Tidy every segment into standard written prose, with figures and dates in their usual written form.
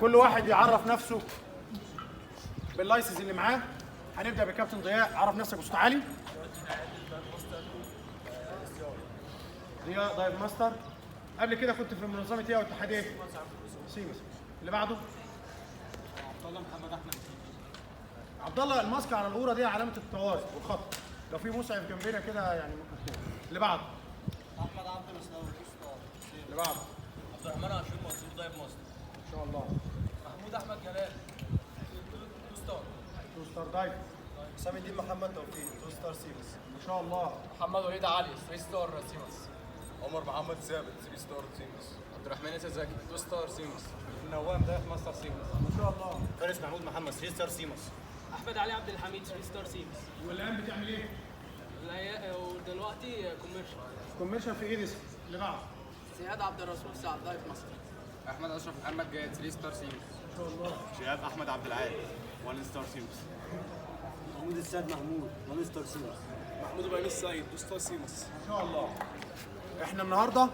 كل واحد يعرف نفسه بال license اللي معاه. هنبدا بكابتن ضياء، عرف نفسك بصوت عالي. ضياء dive master. قبل كده كنت في منظمة ايه او اتحاد ايه؟ CMAS. اللي بعده عبد الله محمد احمد. عبد الله، ال mask على القوره دي علامة الطوارئ والخطر، لو في مسعف جنبنا كده يعني ممكن. اللي بعده احمد عبد الاسلام two star. اللي بعده عبد الرحمن عاشور منصور dive master. ان شاء الله. محمود احمد جلال two star. two star dive. حسام الدين محمد توفيق two star CMAS. ما شاء الله. محمد وليد علي 3 star CMAS. عمر محمد ثابت 3 star CMAS. عبد الرحمن ياسر زكي 2 star CMAS. نوام dive master CMAS. ما شاء الله. فارس محمود محمد 3 star CMAS. احمد علي عبد الحميد 3 star CMAS. والان بتعمل ايه؟ ودلوقتي commercial. commercial في ايدس. اللي بعده زياد عبد الرسول سعد dive master. احمد اشرف محمد جاد 3 star CMAS. ما شاء الله. شهاب احمد عبد العال 1 star CMAS. محمود السيد محمود 1 star CMAS. محمود ابراهيم السيد 2 star CMAS. ما شاء الله. احنا النهارده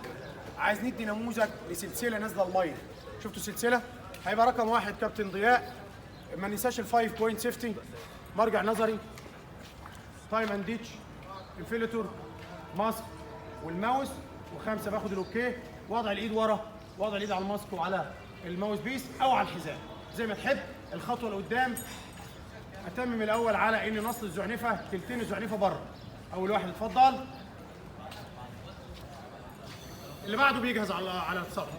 عايز ندي نموذج لسلسلة نازله المية. شفتوا السلسلة؟ هيبقى رقم واحد كابتن ضياء، ما ننساش ال five point safety، مرجع نظري، time and ditch، inflator، mask وال mouth، وخمسة باخد ال okay، وضع الايد ورا، وضع الايد على ال mask وعلى ال mouthpiece او على الحزام زي ما تحب. الخطوة لقدام اتمم الاول على ان نصل الزعنفه، تلتين الزعنفه بره. اول واحد اتفضل. اللي بعده بيجهز على السطح.